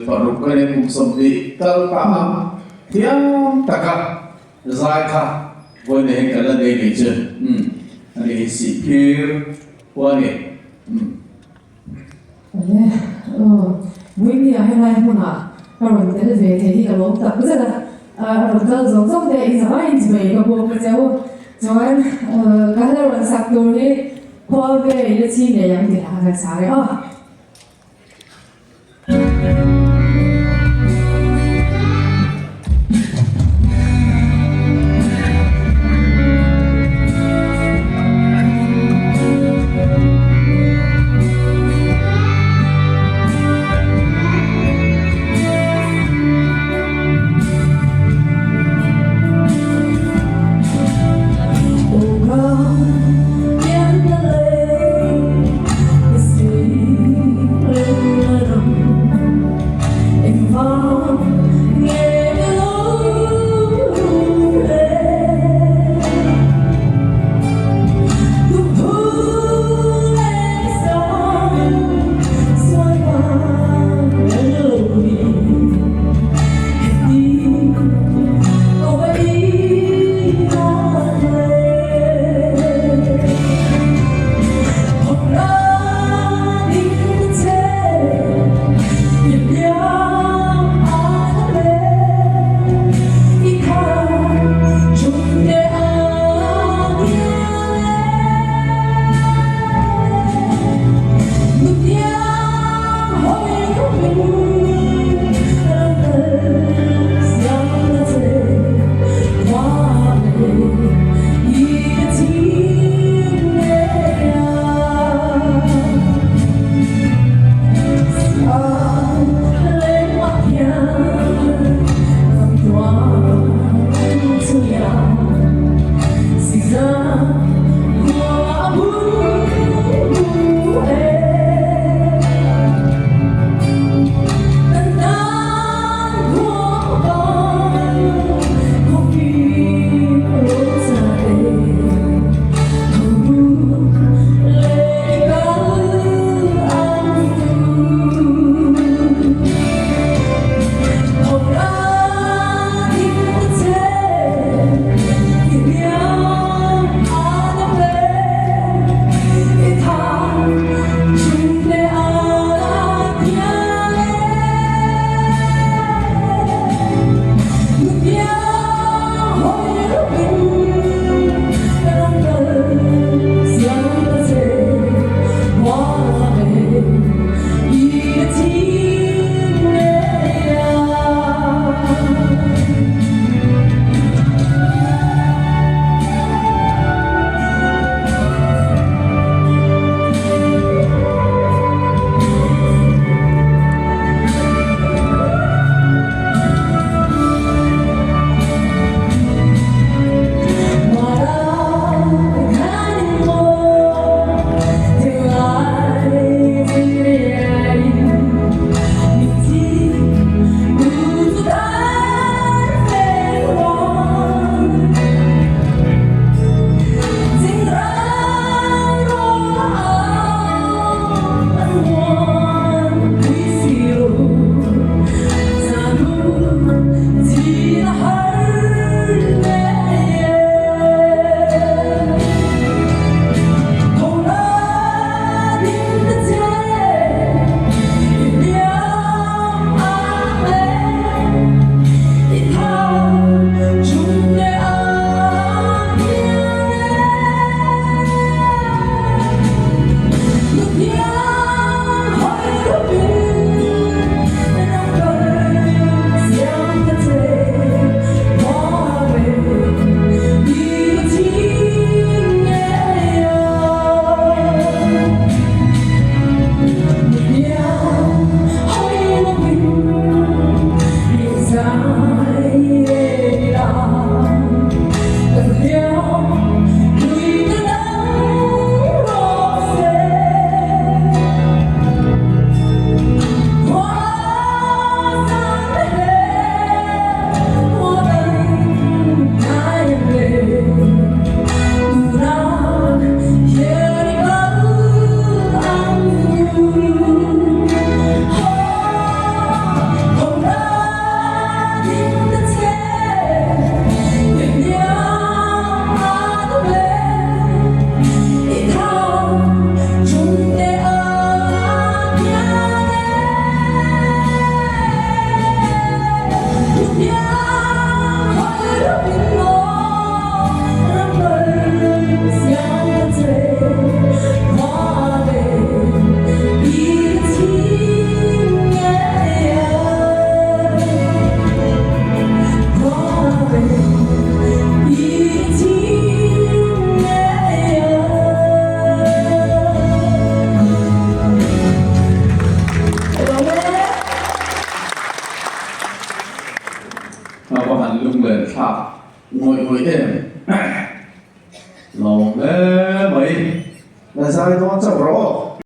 6 a ni kum 20 kal ta a, thiam taka zai kha vawiin hian kan la nei ngei chu umm a ni hi sihphir pawh a ni umm. Awle aw vawiin ah helai hmunah ka rawn tel ve thei hi ka lawm tak zet a, a rawn kal zawng zawng te in zavai in chimei ka bawk a cheu chuan ka la rawn sak tur hi khual ve ila chhi ngei ang tih lah ka chhang e aw. ngawih ngawih em.